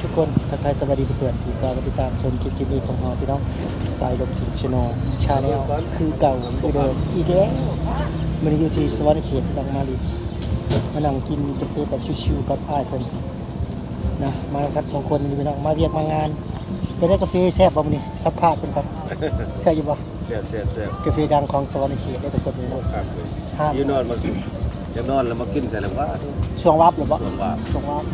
ທຸກຄົນ ທັກທາຍສະບາຍດີເພື່ອນໆ ທີ່ເຂົ້າມາຕິດຕາມຊົມຄລິບ ຄລິບນີ້ຂອງເຮົາ ພີ່ນ້ອງ ສາຍລົມ Team Channel ຄືເກົ່າຄືເດີມອີກແລ້ວ. ມື້ນີ້ຢູ່ທີ່ສະຫວັນນະເຂດ ພີ່ນ້ອງ ມາຫຼິ້ນ ມານັ່ງກິນກາເຟແບບຊິວໆ ກັບອ້າຍເພິ່ນນະ ມານຳກັນສອງຄົນ ພີ່ນ້ອງ ມາວຽກມາງານ. ເປັນໄດ ກາເຟແຊບບໍ່ມື້ນີ້? ສຳພາດເພິ່ນກ່ອນ ແຊບຢູ່ບໍ່? ແຊບໆໆ ກາເຟດັງຂອງສະຫວັນນະເຂດເດ້ທຸກຄົນ. ຄັກເລີຍ ຢູ່ນອນມາ ຢາກນອນແລ້ວມາກິນໃສ່ແລ້ວວ່າ ຊ່ວງວັບຫຼືບໍ່? ຊ່ວງວັບ ຊ່ວງວັບ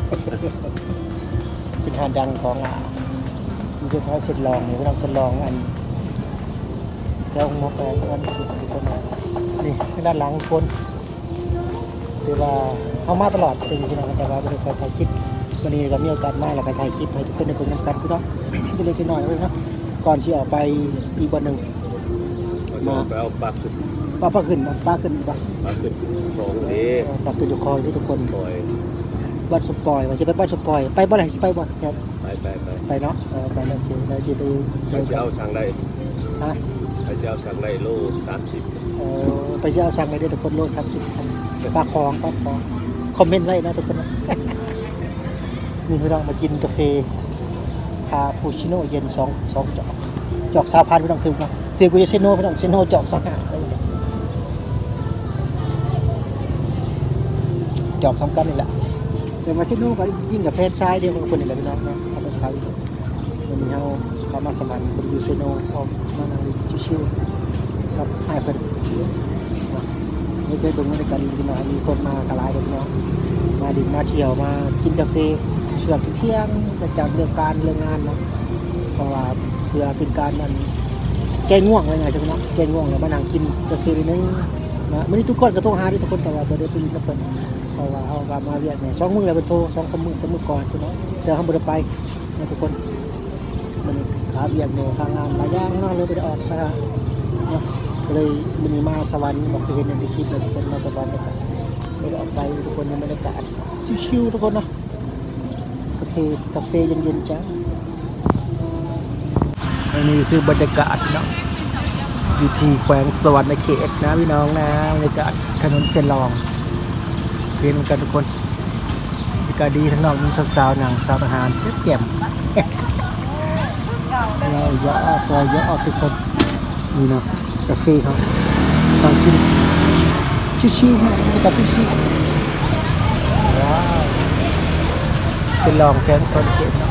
ເປັນຮ້ານດັງຂອງ ອ່າ ຢູ່ແຖວເຊນລອງນີ້ ເປັນເຊນລອງ ອັນ ແຖວຫົວແຂວງສະຫວັນນະເຂດທຸກຄົນ. ນີ້ທາງດ້ານຫຼັງທຸກຄົນ ຖືວ່າເຮົາມາຕະຫຼອດປີພີ່ນ້ອງ ແຕ່ວ່າບໍ່ໄດ້ຄ່ອຍຖ່າຍຄລິບ. ມື້ນີ້ກໍມີໂອກາດມາ ແລ້ວກໍຖ່າຍຄລິບໃຫ້ທຸກຄົນໄດ້ເບິ່ງນຳກັນພີ່ນ້ອງ ເລັກໆນ້ອຍໆເນາະ. ກ່ອນຊິອອກໄປອີກບ່ອນໜຶ່ງ ມາ ໄປເອົາປາຂຶ້ນ ປາ ປາຂຶ້ນ ປາຂຶ້ນ ປາຂຶ້ນຂອງເດ້ ເອີ ປາຂຶ້ນຢູ່ຄອງເດ້ທຸກຄົນ. ບ້ານສົມປອຍ ວ່າຊິໄປບ້ານສົມປອຍ ໄປບໍ່ລະ ຊິໄປບໍ່? ໄປ ໄປ ໄປ ໄປເນາະ. ເອີ ໄປ ໂອເຄ ແລ້ວຊິໄປ ໃຜຊິເອົາສັ່ງໄດ້ ຮະ ໃຜຊິເອົາສັ່ງໄດ້ ໂລສາມສິບ. ໂອ້ ໃຜຊິເອົາສັ່ງໄດ້ເດີທຸກຄົນ ໂລສາມສິບ ປາຂອງ ປາຂອງ ຄອມເມັນໄວ້ເນາະທຸກຄົນເນາະ. ນີ້ພີ່ນ້ອງ ມາກິນກາເຟຄາປູຊິໂນເຢັນ ສອງ ສອງຈອກ ຈອກຊາວພັນ ພີ່ນ້ອງ ຖືກເນາະ ຖືກກວ່າຢູ່ເຊໂນພີ່ນ້ອງ ເຊໂນຈອກຊາວຫ້າ ຈອກສ່ຳກັນນີ້ແຫຼະ. ແຕ່ວ່າເຊໂນກໍກິນກາແຟສະໄຕລ໌ດຽວກັບເພິ່ນນີ້ແຫຼະພີ່ນ້ອງເນາະ ເອົາໄປຂາຍ. ວັນນີ້ເຮົາເຂົ້າມາສະຫວັນ ບໍ່ໄດ້ຢູ່ເຊໂນ ເອົາມານັ່ງຫຼິ້ນຊິວໆກັບອ້າຍເພິ່ນ. ເຮົາຈະເບິ່ງບັນຍາກາດດີໆເນາະ ມີຄົນມາກໍຫຼາຍເດີພີ່ນ້ອງ ມາຫຼິ້ນມາທ່ຽວ ມາກິນກາເຟຊ່ວງທ່ຽງ ຫຼັງຈາກເລີກການເລີກງານເນາະ ເພາະວ່າເພື່ອເປັນການ ອັນ ແກ້ງ່ວງວ່າງ່າຍຊະເນາະ ແກ້ງ່ວງ ແລ້ວມານັ່ງກິນກາເຟໜ້ອຍໜຶ່ງເນາະ. ມື້ນີ້ທຸກຄົນກໍໂທຫາເດ້ທຸກຄົນ ແຕ່ວ່າບໍ່ໄດ້ໄປຫຼິ້ນນຳເພິ່ນ ເພາະວ່າເຮົາກໍມາວຽກແດ່ ສອງມື້ແລ້ວ ເພິ່ນໂທ ສອງສາມມື້ ແຕ່ມື້ກ່ອນພຸ້ນເນາະ ແຕ່ເຮົາບໍ່ໄດ້ໄປ ເນາະທຸກຄົນ. ມັນຄາວຽກແດ່ ຄາງານຫຼາຍຢ່າງເນາະ ເລີຍບໍ່ໄດ້ອອກມາເນາະ. ກໍເລີຍມື້ນີ້ມາສະຫວັນ ບອກຄືເຫັນໃນຄລິບແລ້ວທຸກຄົນ ມາສະຫວັນ ແລ້ວກໍບໍ່ໄດ້ອອກໄປທຸກຄົນ. ໃນບັນຍາກາດຊິວໆທຸກຄົນເນາະ ກາເຟ ກາເຟເຢັນໆ ຈ້າ. ອັນນີ້ຄືບັນຍາກາດເນາະ ຢູ່ທີ່ແຂວງສະຫວັນນະເຂດນະພີ່ນ້ອງນະ ບັນຍາກາດຖະໜົນເຊນລອງ ເຫັນນຳກັນທຸກຄົນ. ອາກາດດີ ທາງນອກມີສາວໆນັ່ງ ສາວທະຫານແຈ່ມໆ ເວົ້າຢອກ ເວົ້າຢອກທຸກຄົນ. ນີ້ເນາະ ກາເຟເຮົາ ນັ່ງກິນຊິວໆເນາະ ບັນຍາກາດຊິວໆ. ວ້າວ ເຊນລອງແຂວງສະຫວັນນະເຂດເນາະ.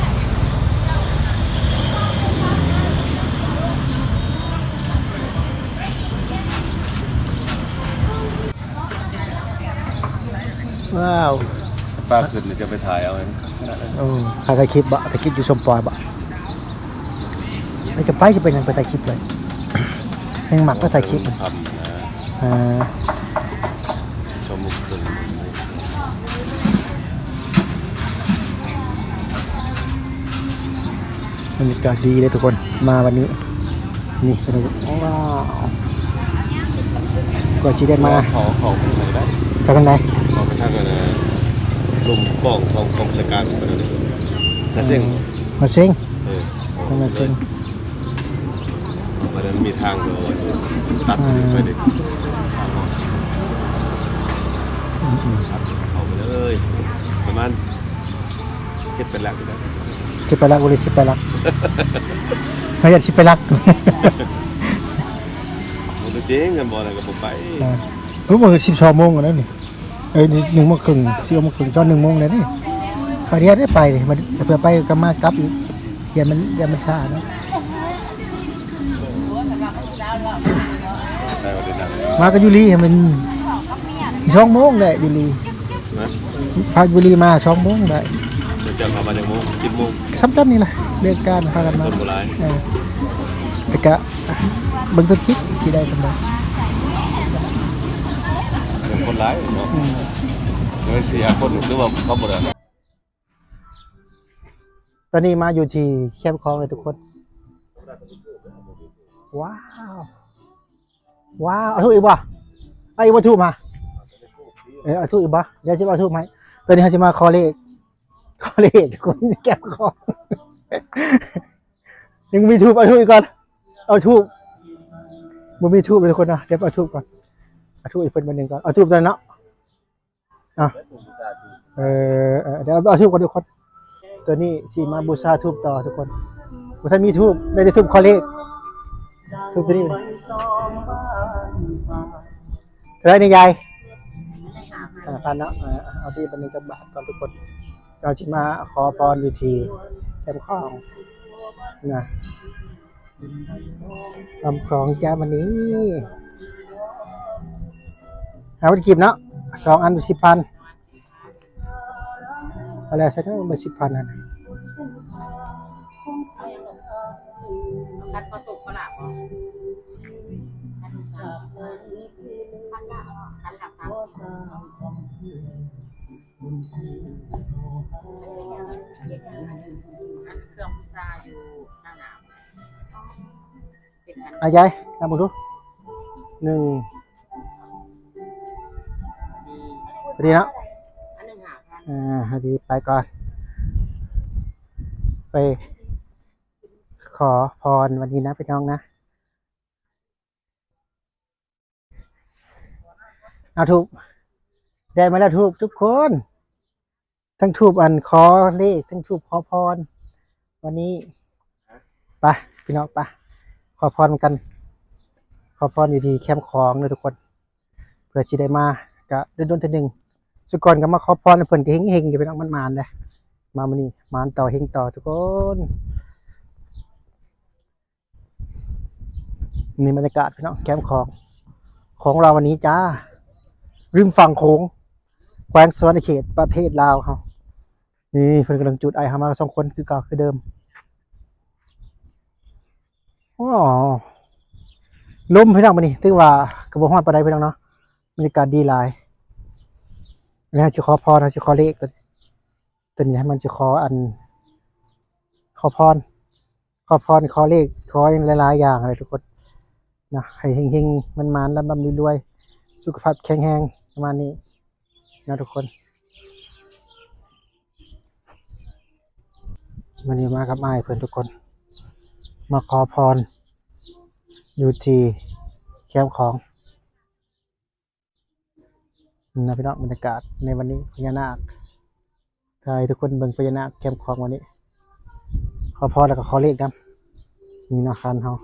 ວ້າວ ປາຂຶ້ນ ຈະໄປຖ່າຍເອົາຂະໜາດນັ້ນ. ໂອ້ ຖ່າຍຄລິບບໍ? ຖ່າຍຄລິບຢູ່ຊົມປອຍບໍ? ໄປກໍໄປ ຈະເປັນຫຍັງໄປຖ່າຍຄລິບເລີຍ ແຮງມັກກໍຖ່າຍຄລິບ. ຄ່ຳນະ ອ່າ ຊົ່ວໂມງເຄິ່ງ. ບັນຍາກາດດີເດ້ທຸກຄົນ ມາວັນນີ້ ນີ້ ວ້າວ ກວ່າຊິໄດ້ມາ ເຂົ້າ ເຂົ້າໄປທາງໃດ? ເຂົ້າໄປທາງໃດ? ເຂົ້າໄປທາງອັນນ່າ ລຸ່ມກ້ອງຂອງ ຂອງສະການໄປນັ້ນ ນາເຊັງ ນາເຊັງ ເອີ ທາງນາເຊັງ. ມັນມີທາງຢູ່ ຕັດ ອ່າ ໄປເດ້ ທາງອອກ. ອືມໆ ຕັດເຂົ້າໄປເລີຍ ປະມານ ເຈັດແປດຫຼັກ ເຈັດແປດຫຼັກ ບໍ່ໄດ້ ສິບແປດຫຼັກ ເຮົາຢາກ ສິບແປດຫຼັກ ບໍ່ຕົວຈິງ ຄັນບໍ່ນັ້ນກໍບໍ່ໄປ. ເອີ ເອີ ບໍ່ ສິບສອງໂມງແລ້ວນີ້ ເອີ ໜຶ່ງໂມງເຄິ່ງ ສິບເອັດໂມງເຄິ່ງ ຈອດໜຶ່ງໂມງແລ້ວນີ້. ຂ້ອຍຢາກໄດ້ໄປ ເພື່ອໄປກັບມາກັບອີກ ຢ້ານມັນ ຢ້ານມັນຊ້າເນາະ. ມາກໍຢູ່ລີໃຫ້ມັນສອງໂມງແຫຼະ ຢູ່ລີ ນະ ພາຢູ່ລີມາສອງໂມງໄດ້. ເຈົ້າເຂົ້າມາຈັກໂມງ? ສິບໂມງ ສ່ຳກັນນີ້ລະ ເລີກການພາກັນມາ ຄົນບໍ່ຫຼາຍ. ເອີ ແຕ່ກະເບິ່ງຕົ້ນຈິກຊິໄດ້ປານໃດ ຄົນຫຼາຍເນາະ. ອືມ ເອີ ສີ່ຫ້າຄົນ ຫຼືວ່າເຂົາບໍ່ໄດ້. ຕອນນີ້ມາຢູ່ທີ່ແຄມຂອງເລີຍທຸກຄົນ. ວ້າວ ວ້າວ ເອົາທູບອີກບໍ່? ເອົາອີກບໍ່ທູບມາ? ເອີ ເອົາທູບອີກບໍ່? ດຽວຊິເອົາທູບໃຫ້. ຕອນນີ້ເຮົາຊິມາຂໍເລກ ຂໍເລກທຸກຄົນ ແຄມຂອງ ຍັງມີທູບ ເອົາທູບອີກກ່ອນ ເອົາທູບ ບໍ່ມີທູບເລີຍທຸກຄົນເນາະ. ດຽວເອົາທູບກ່ອນ ເອົາທູບໃຫ້ເພິ່ນບາດໜຶ່ງກ່ອນ ເອົາທູບຕອນນັ້ນເນາະ. ອ່ະ ເອີ ເອີ ດຽວເອົາທູບກ່ອນທຸກຄົນ. ຕົວນີ້ຊິມາບູຊາທູບຕໍ່ທຸກຄົນ. ບໍ່ທັນມີທູບ ໄດ້ແຕ່ທູບຂໍເລກ. ທູບຕົວນີ້ ເທົ່າໃດນີ້ຍາຍ? ຫ້າພັນເນາະ. ເອົາ ເອົາທີ່ບັດນີ້ຈັກບາດກ່ອນທຸກຄົນ. ເຮົາຊິມາຂໍພອນຢູ່ທີ່ແຄມຂອງນະ ແຄມຂອງຈາມານີ ຫ້າພັນກີບເນາະ ສອງອັນສິບພັນ. ເອົາແລ້ວ ໃສ່ເອົາເບິດສິບພັນຫັ້ນ. ເອົາຫຍັງລູກ? ເອົາຂັນຂໍໂຊກຂໍລາບບໍ? ຂັນສາມ ຂັນລະ ຂັນລະສາມ ອັນເຄື່ອງບູຊາຢູ່ທາງໜ້າ ເປັນອັນ ອາຍາຍ ນັບເບິ່ງດູ ໜຶ່ງ ພໍດີເນາະ ອັນໜຶ່ງຫ້າພັນ ອ່າ ພໍດີ ໄປກ່ອນ ໄປຂໍພອນວັນນີ້ນະ ພີ່ນ້ອງນະ. ເອົາທູບ ໄດ້ມາແລ້ວທູບທຸກຄົນ ທັງທູບອັນຂໍເລກ ທັງທູບຂໍພອນ ວັນນີ້ ໄປ ພີ່ນ້ອງ ໄປ ຂໍພອນນຳກັນ ຂໍພອນຢູ່ທີ່ແຄມຂອງເດີທຸກຄົນ ເພື່ອຊິໄດ້ມາ ກະດົນໆເທື່ອໜຶ່ງ ສຸດກ່ອນກໍມາຂໍພອນໃຫ້ເພິ່ນເຮັງໆເດີພີ່ນ້ອງ ໝານໆເດີ ມາມື້ນີ້ໝານຕໍ່ ເຮັງຕໍ່ທຸກຄົນ. ນີ້ບັນຍາກາດພີ່ນ້ອງ ແຄມຂອງ ຂອງລາວວັນນີ້ຈ້າ ລິມຝັ່ງໂຂງ ແຂວງສະຫວັນນະເຂດ ປະເທດລາວເຮົາ. ນີ້ເພິ່ນກຳລັງຈູດ ອ້າຍເຮົາມາສອງຄົນຄືເກົ່າຄືເດີມ. ໂອ້ ລົມພີ່ນ້ອງ ມື້ນີ້ຖືວ່າກໍບໍ່ຮ້ອນປານໃດພີ່ນ້ອງເນາະ ບັນຍາກາດດີຫຼາຍ. ແລ້ວເຮົາຊິຂໍພອນ ເຮົາຊິຂໍເລກ ຕົວນີ້ມັນຊິຂໍອັນ ຂໍພອນ ຂໍພອນ ຂໍເລກ ຂໍຫຍັງຫຼາຍໆຢ່າງເລີຍທຸກຄົນເນາະ ໃຫ້ເຮັງໆ ໝານໆ ລ່ຳໆລວຍໆ ສຸຂະພາບແຂງແຮງ ປະມານນີ້ເນາະທຸກຄົນ. ມື້ນີ້ມາກັບອ້າຍເພິ່ນທຸກຄົນ ມາຂໍພອນຢູ່ທີ່ແຄມຂອງ ນະພີ່ນ້ອງ ບັນຍາກາດໃນວັນນີ້ ພະຍານາກ ຖ່າຍໃຫ້ທຸກຄົນເບິ່ງພະຍານາກແຄມຂອງວັນນີ້ ຂໍພອນແລ້ວກໍຂໍເລກນຳ ນີ້ເນາະ ຄັນເຮົາ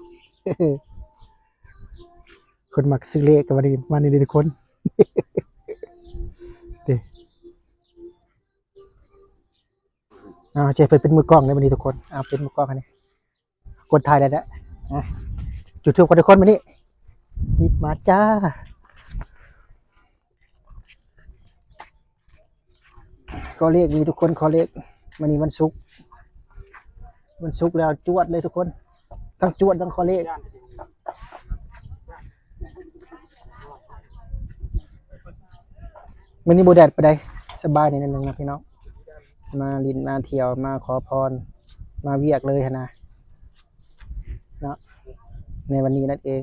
ຄົນມັກຊື້ເລກກໍວັນນີ້ ມານີ້ເດ້ທຸກຄົນ ເດ້ ເອົາ ຈະເປັນ ເປັນມືກ້ອງໃນວັນນີ້ທຸກຄົນ ເອົາ ເປັນມືກ້ອງໃຫ້ແດ່. ກົດຖ່າຍໄດ້ແລ້ວ ອ່ະ ຈູດທູບກັນທຸກຄົນມື້ນີ້ ຮີບມາຈ້າ ຂໍເລກນີ້ທຸກຄົນ ຂໍເລກ ມື້ນີ້ວັນສຸກ ວັນສຸກແລ້ວ ຈວດເລີຍທຸກຄົນ ທັງຈວດທັງຂໍເລກ. ມື້ນີ້ບໍ່ແດດປານໃດ ສະບາຍໜ້ອຍໜຶ່ງນະພີ່ນ້ອງ ມາຫຼິ້ນມາທ່ຽວ ມາຂໍພອນ ມາວຽກເລີຍຫັ້ນນະເນາະ ໃນວັນນີ້ນັ້ນເອງ.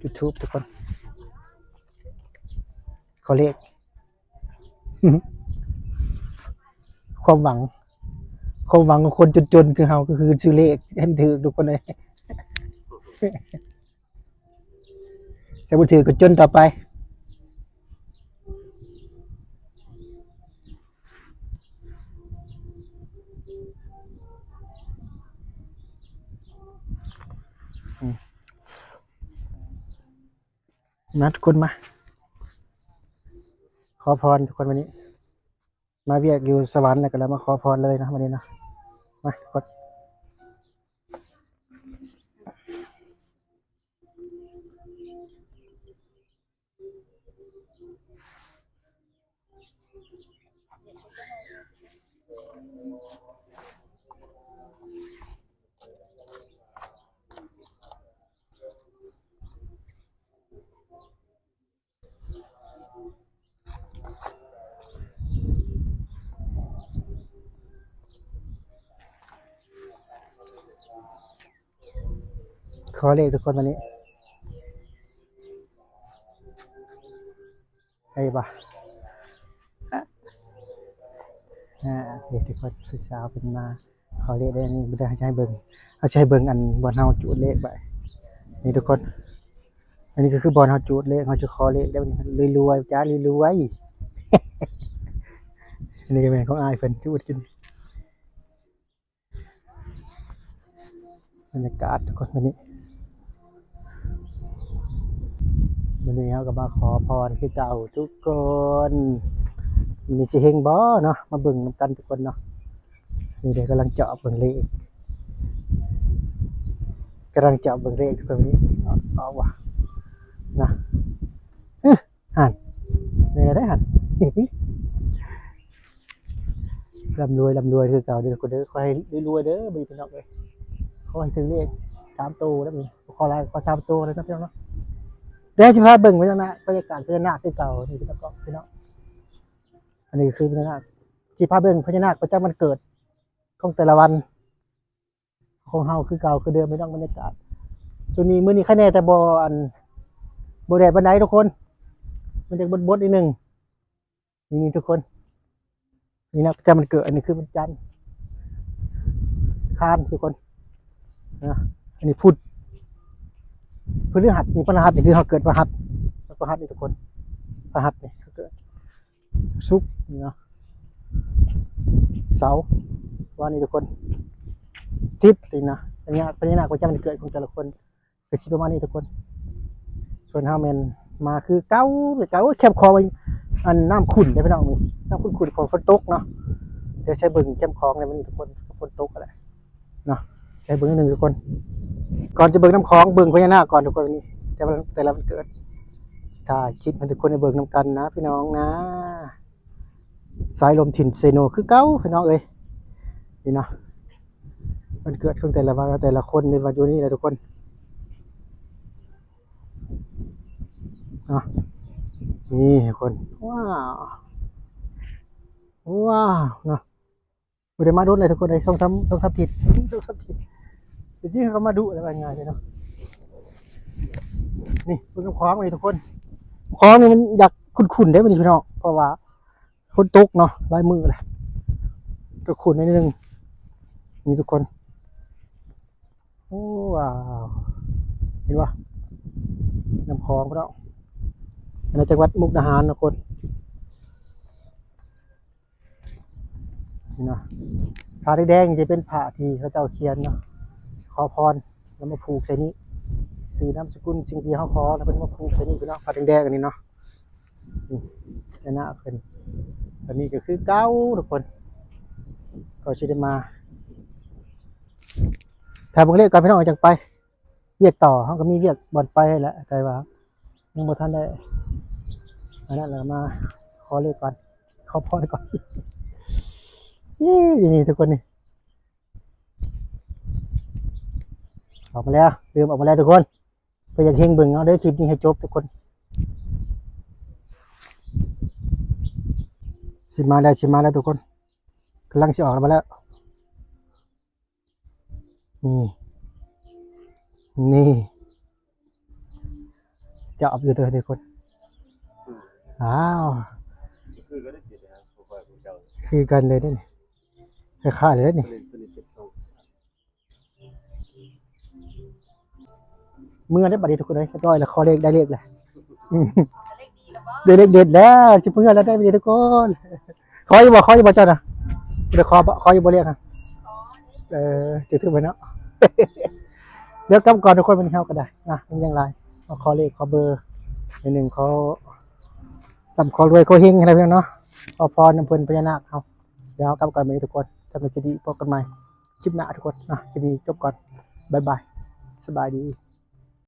ຈູດທູບທຸກຄົນ ຂໍເລກ ຄວາມຫວັງ ຄວາມຫວັງຂອງຄົນຈົນໆຄືເຮົາ ກໍຄືຊື້ເລກໃຫ້ມັນຖືກທຸກຄົນເອີຍ ແຕ່ບໍ່ຖືກກໍຈົນຕໍ່ໄປ. ອືມ ມາທຸກຄົນມາ ຂໍພອນທຸກຄົນ ວັນນີ້ມາວຽກຢູ່ສະຫວັນ ແລ້ວກໍເລີຍມາຂໍພອນເລີຍເນາະ ວັນນີ້ເນາະ ມາທຸກຄົນ. ຂໍເລກທຸກຄົນ ວັນນີ້ ໄດ້ບໍ່? ອ່າ ໂອເຄ ທຸກຄົນ ຜູ້ສາວເພິ່ນມາຂໍເລກໄດ້ ນີ້ບໍ່ໄດ້ ເຮົາຈະໃຫ້ເບິ່ງ ເຮົາຈະໃຫ້ເບິ່ງອັນບ່ອນເຮົາຈູດເລກໄວ້ ນີ້ທຸກຄົນ ອັນນີ້ກໍຄືບ່ອນເຮົາຈູດເລກ ເຮົາຈະຂໍເລກໄດ້ບັດນີ້ ລວຍໆ ຈ້າ ລວຍໆ. ອັນນີ້ກໍແມ່ນຂອງອ້າຍເພິ່ນຈູດກິນ. ບັນຍາກາດທຸກຄົນ ມື້ນີ້ ມື້ນີ້ເຮົາກໍມາຂໍພອນຄືເກົ່າທຸກຄົນ. ມື້ນີ້ຊິເຮັງບໍ່ເນາະ ມາເບິ່ງນຳກັນທຸກຄົນເນາະ. ນີ້ເດ້ ກຳລັງເຈາະເບິ່ງເລກ ກຳລັງເຈາະເບິ່ງເລກທຸກຄົນ. ນີ້ ເອົາ ເອົາວ່ານະ ເອີ ຫັ້ນ ແມ່ນແລ້ວເດ້ຫັ້ນ. ລ່ຳລວຍ ລ່ຳລວຍຄືເກົ່າເດີທຸກຄົນເດີ. ຂໍໃຫ້ລວຍໆເດີບັດນີ້ພີ່ນ້ອງເອີຍ. ຂໍໃຫ້ຖືກເລກສາມໂຕແລ້ວບັດນີ້ ຂໍຫຼາຍ ຂໍສາມໂຕເລີຍເນາະພີ່ນ້ອງເນາະ. ດຽວຊິພາເບິ່ງບັນຍາກາດ ບັນຍາກາດພະຍານາກຄືເກົ່ານີ້ພີ່ນ້ອງ ພີ່ນ້ອງ. ອັນນີ້ຄືພະຍານາກ ຊິພາເບິ່ງພະຍານາກປະຈຳວັນເກີດຂອງແຕ່ລະວັນ ຂອງເຮົາຄືເກົ່າຄືເດີມພີ່ນ້ອງ. ບັນຍາກາດຊ່ວງນີ້ ມື້ນີ້ໄຄແນ່ ແຕ່ບໍ່ ອັນ ບໍ່ແດດປານໃດທຸກຄົນ ມັນຈະບົດໆ ໜ້ອຍໜຶ່ງ. ນີ້ ນີ້ທຸກຄົນ ນີ້ນະ ປະຈຳວັນເກີດ. ອັນນີ້ຄືວັນຈັນ ຄານທຸກຄົນນະ. ອັນນີ້ພຸດ ພຶດ ພຶດ ພະຫັດ ນີ້ພະຫັດ ນີ້ຄືເຮົາເກີດພະຫັດ ພະຫັດນີ້ທຸກຄົນ ພະຫັດນີ້ເຮົາເກີດ. ສຸກນີ້ເນາະ ເສົາ ວານນີ້ທຸກຄົນ ສິບນີ້ນະ. ອັນນີ້ພະຍານາກປະຈຳວັນເກີດຂອງແຕ່ລະຄົນ ກໍຊິປະມານນີ້ທຸກຄົນ. ສ່ວນເຮົາແມ່ນມາຄືເກົ່າ ຄືເກົ່າ. ໂອ້ຍ ແຄມຂອງ ອັນ ນ້ຳຂຸ້ນເດ້ພີ່ນ້ອງ ນີ້ ນ້ຳຂຸ້ນໆ ຂອງຝົນຕົກເນາະ. ດຽວໃສ່ເບິ່ງແຄມຂອງໃນມື້ນີ້ທຸກຄົນ ຝົນຕົກຫັ້ນແຫຼະເນາະ. ໃສ່ເບິ່ງໜຶ່ງທຸກຄົນ ກ່ອນຈະເບິ່ງນ້ຳຂອງ ເບິ່ງພະຍານາກກ່ອນທຸກຄົນ. ນີ້ ແຕ່ລະ ແຕ່ລະວັນເກີດ ຖ່າຍຄລິບໃຫ້ທຸກຄົນໄດ້ເບິ່ງນຳກັນນະພີ່ນ້ອງນະ. ສາຍລົມຖິ່ນເຊໂນຄືເກົ່າພີ່ນ້ອງເອີຍ. ນີ້ເນາະ ວັນເກີດຂອງແຕ່ລະ ແຕ່ລະຄົນໃນວັນຢູ່ນີ້ແຫຼະທຸກຄົນເນາະ. ນີ້ທຸກຄົນ ວ້າວ ວ້າວເນາະ. ບໍ່ໄດ້ມາດົນເລີຍທຸກຄົນເອີຍ ສອງສາມ ສອງສາມທິດ ສອງສາມທິດ ແຕ່ຈິງເຮົາກໍມາດຸແລ້ວ ວ່າງ່າຍເລີຍເນາະ. ນີ້ເບິ່ງນ້ຳຂອງນີ້ທຸກຄົນ ຂອງນີ້ມັນຢາກຂຸ້ນໆເດ້ມື້ນີ້ພີ່ນ້ອງ ເພາະວ່າ ຝົນຕົກເນາະ ຫຼາຍມື້ແລ້ວ ກໍຂຸ້ນໜ້ອຍໜຶ່ງ. ນີ້ທຸກຄົນ ໂອ້ ວ້າວ ເຫັນບໍ່ ນ້ຳຂອງພີ່ນ້ອງ. ອັນນີ້ຈັງຫວັດມຸກດາຫານທຸກຄົນ ນີ້ນະ. ຜ້າແດງໆ ຈະເປັນຜ້າທີ່ເຂົາເຈົ້າຂຽນເນາະ ຂໍພອນ ແລ້ວມາຜູກໃສ່ນີ້ ຊື່ນາມສະກຸນ ສິ່ງທີ່ເຮົາຂໍ ແລ້ວເພິ່ນມາຜູກໃສ່ນີ້ພີ່ນ້ອງ. ຜ້າແດງໆ ອັນນີ້ເນາະ ນີ້ ອັນນັ້ນເພິ່ນ ອັນນີ້ກໍຄືເກົ່າທຸກຄົນ ກໍຊິໄດ້ມາ ຖ້າເບິ່ງເລກກ່ອນພີ່ນ້ອງ ຈັ່ງໄປວຽກຕໍ່. ເຮົາກໍມີວຽກບ່ອນໄປແຫຼະ ແຕ່ວ່າຍັງບໍ່ທັນໄດ້ ອັນນັ້ນ ແລ້ວມາຂໍເລກກ່ອນ ຂໍພອນກ່ອນ. ນີ້ ນີ້ທຸກຄົນ ນີ້ ອອກມາແລ້ວ ລືມອອກມາແລ້ວທຸກຄົນ. ເພື່ອຢາກເຮັງ ເບິ່ງເອົາເດີ ຄລິບນີ້ໃຫ້ຈົບທຸກຄົນ. ຊິມາແລ້ວ ຊິມາແລ້ວທຸກຄົນ ກຳລັງຊິອອກມາແລ້ວ. ນີ້ ນີ້ ຈອບຢູ່ເດີທຸກຄົນ. ອ້າວ ຄືກັນເລີຍເດ້ນີ້ ຄ້າຍໆເລີຍເດ້ນີ້. ເມືອແລ້ວບັດນີ້ທຸກຄົນເອີຍ ຮຽບຮ້ອຍແລ້ວ ຂໍເລກໄດ້ເລກແລ້ວ ໄດ້ເລກເດັດແລ້ວ ຊິເມືອແລ້ວ ໄດ້ບັດນີ້ທຸກຄົນ. ຂໍຢູ່ບໍ່ ຂໍຢູ່ບໍ່ເຈົ້ານະ ບໍ່ໄດ້ຂໍບໍ່ ຂໍຢູ່ບໍ່ເລກຫັ້ນ. ເອີ ຖືກໄວ້ເນາະ ດຽວກັບກ່ອນທຸກຄົນ ມື້ນີ້ເຮົາກໍໄດ້ນະ ມັນຍັງຫຼາຍ ມາຂໍເລກຂໍເບີໜ້ອຍໜຶ່ງ ຂໍລ່ຳຂໍລວຍຂໍເຮັງຫັ້ນແຫຼະພີ່ນ້ອງເນາະ ຂໍພອນນຳເພິ່ນພະຍານາກເຮົາ. ດຽວກັບກັນໃໝ່ທຸກຄົນ ສຳລັບຄລິບນີ້ ພົບກັນໃໝ່ຄລິບໜ້າທຸກຄົນນະ. ຄລິບນີ້ຈົບກ່ອນ ບາຍບາຍ ສະບາຍດີ.